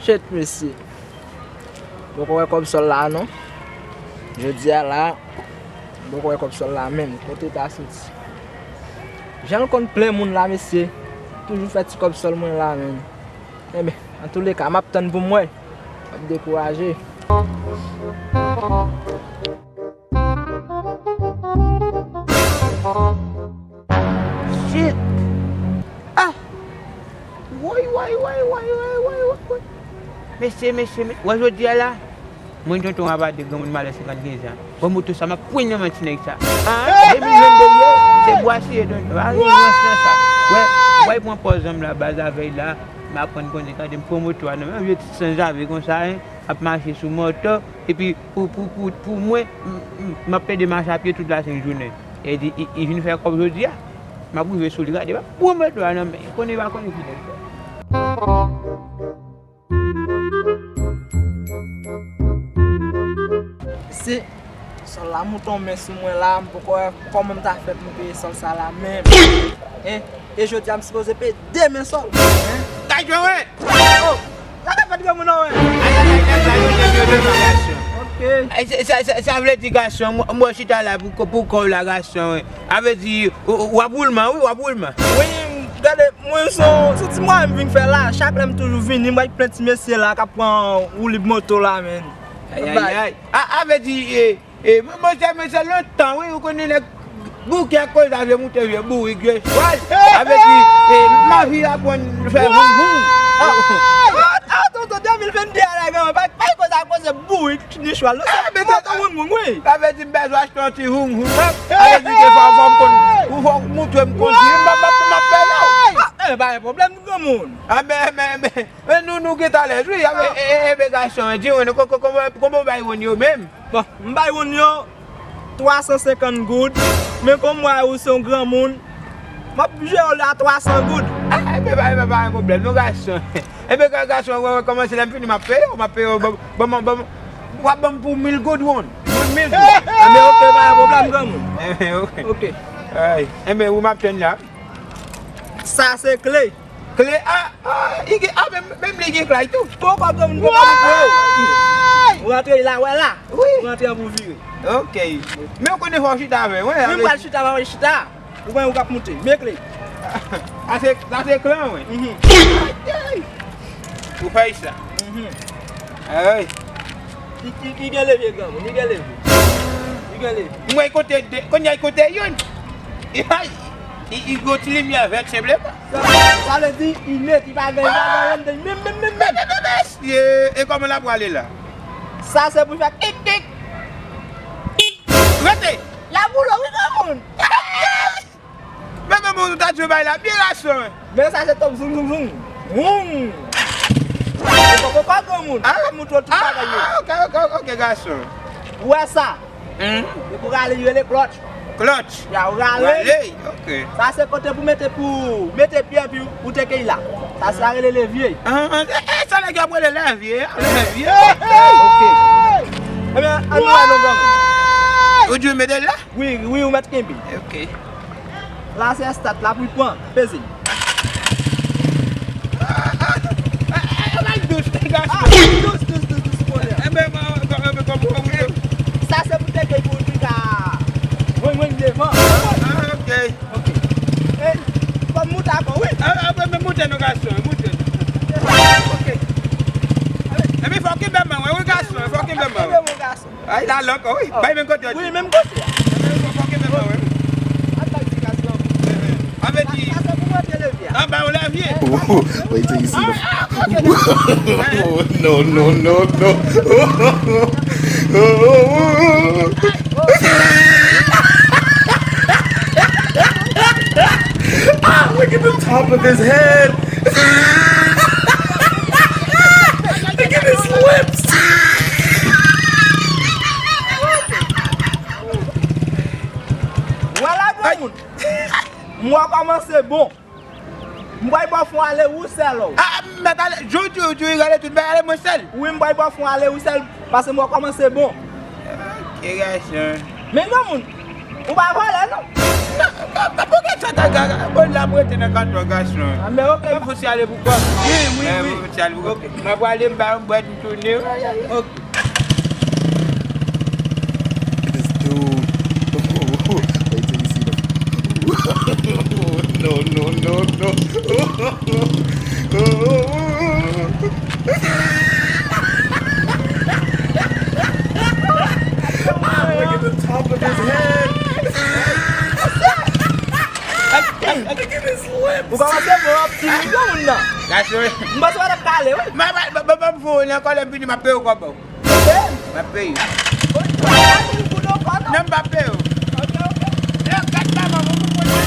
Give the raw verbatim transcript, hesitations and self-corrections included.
Shit, mesye. Poko wè kòb sòl la non. Jodi a la, poko wè kòb sòl la menm. Kote l ta soti? Jan l konn plen moun la, mesye. Toujou fè ti kòb sòl mwen la menm. Enben, antouleka, m ap tann pou m wè. M ap dekouraje. Shit! Ah! Woy, woy, woy, woy, woy, woy, woy. Mesye, mesye, mesye, wè jodi a la, mwen tonton ava de granmoun malè senkannkenz an. Bon, moto sa, m ap pwen nan men ti nèg sa. Ah, de mil vennde ye, se bwa siye tonton. Ah, rans nan sa. Wè, wè, pran pòz zanm la, baz avèy la, m aprann konnen, gade, m pran moto a nan men, vye ti sanzave konsa, en, ap mache sou moto, epi pou, pou, pou, pou mwen, m, m, m ap plede mache a pye tout la senk jounen. E di, i, i vin fè kòb jodi a. M ap rive sou li, gade, m ap pran moto a nan men. Konnen pa konnen ki nèg sa. Se sòl la moute yon men sou mwen la, m poko wè kòman m ta fè pou m peye sòl sa la menm. Hein? E jodi a m sipoze peye de men sòl. Hein? Kay jwe wè! Oh! Sa ka fèt granmoun nan wè? Ay, ay, ay, ay, ay, ay, ay, ay, ay, ay, ay. Ok. Ay, sa, sa, sa, sa vle di gason, m, m wè w chita la pou, pou kò w la gason, wi. A vle di, w, w, w ap woulman, wi, w ap woulman. Wi, gade, mwen se yon, se yon ti mwayen m vin fè la. Chak lè m toujou vini, m wè plen ti mesye la k ap pran woulib moto la, menn. Ay, ay, ay. A, a vle di, e, e, mwen, mwen, se, mwen, se lontan, wi, ou konnen nèg bouke ak koze a vye moute vye bourik, vye chwal. A vle di, e, m anvi aprann fè voum voum. Ah, ah, tonton, de mil vennde a la, granmè, pa, pa koze ak koze bourik. Ni chwal, non, se moto wong wong, wi. Sa vle di m bezwen achte yon ti houng houng. Sa vle di ke fò, fò m konn, ou fò w montre m kondwi, m ap, m ap, m ap peye w. Ah, eh, pa gen pwoblèm, granmoun. Ah, men, men, men, men nou, nou gentan alèz, wi. E, e, e, e, men gason, di mwen, ko-, ko-, kòman, kòman w bay woun yo menm? Bon, m bay woun yo twa san senkant goud, men kòm m wè ou se yon granmoun, m ap jere w la twa san goud. Ah, enben, pa, enben, pa gen pwoblèm, non, gason. Enben, ga-, gason, wè, wè, kòmanse lè m fini, m ap peye w, m ap peye w, ban, ban, ban, ban, w ap ban m pou mil goud, won. Mil, mil goud. Enben, oke, pa gen pwoblèm, granmoun. Enben, oke. Oke. Ay, enben, ou m ap tann la. Sa se kle. Kle, a, a, li gen, a, menm, menm li gen kle tou. Poko granmoun, poko granmoun. Ou rantre la, wè la. Wi. Ou rantre an pou vire. Oke. Men ou konnen fò w chita avè mwen. Wi, m pral chita, m pral chita. Ou konnen ou k ap moute. Men kle. Sa se, sa se kle an, wi. Mhm. Ay, ay. Ou fè sa. Mhm. Ay. Li, li, li gen levye, granmoun, li gen levye. Li gen levye. Mwen kote de, kounye a kote youn. Ay. Li, li gon ti limyè vèt senpleman. Sa, sa vle di, li nèt, li pa gen, li pa gen anyen, menm, menm, menm, menm. Mesye, e kòman l ap prale la? Sa se pou fè kik, kik. Rete! L ap boule w, wi, granmoun. Men, men, men, ou ta dwe bay la byen gason. Men sa se top zoum, zoum, zoum. Woum! Ou poko pa granmoun. Ah, m ap montre w tout bagay yo. Ah, ok, ok, ok, gason. Ou wè sa? Hmm? Depi w rale, li rele klòtch. Klòtch? Ya, ou rale. Rale, ok. Sa se kote pou mete, pou mete pye epi ou teke l la. Sa, sa rele levye. Ah, eh, eh, sa nèg yo ap rele levye, levye. Ok. Ebyen, ann wè non, granmoun. Ou di w mete l la? Wi, wi, ou mèt kenbe. Ok. La se estat la pou l pran. Peze. Ah, ah, ah, ah, dous, gason. Ah, dous, dous, dous, dous, bonè. Enben, enben, kòman ou... Sa se pou teke pou l ka weng, weng devan. Ah, ok. Ok. E, fò m moute ankò, wi. Ah, ah, men, men moute non, gason, moute. Ok. Enben, fò w kenbe men mwen, wi, gason, fò w kenbe men mwen. Kenbe men, gason. Ay, la lòk, wi. Bay menm kote, wi, menm kote a. Fò w kenbe men mwen, wi. Al bay ti gason. A vle di, sa se pou mwen te leve a. An ba yon levye. Wait till you see the... Ah, ah, ok, ok. No, no, no, no. Ah, look at the top of his head. Look at his lips. Vwala, granmoun. Mwa kòmanse bon. M pral ba w fon ale ou sèl ou. Ah, m mèt ale, jodi, jodi, rale tout bagay ale mwen sèl. Wi, m pral ba w fon ale ou sèl, paske mwa kòmanse bon. Ok, gason. Men granmoun, ou pa vòlè non. Bon, gason, ta, ta, ta, bon, la, Mwen rete nan katwa gason. Ah, men ok. Mwen fò si ale pou kòb. Wi, wi, wi. Mwen fò si ale pou kòb. Ok. Mwen prale, m ba yon bwèt, m tounen. Ok. This dude. Wait till you see the. No, no, no, no. Look at the top of his head. Look at his lips. Ou kòmanse bon ap ti moun nan. That's right. M panse w t ap kale, wi. Mwen, mwen, mwen, mwen, mwen, fò nan kòlè m vini, m ap peye w kòb ou. M ap peye. Non, m p ap peye w. Yo, gad la, manman, mwen, mwen.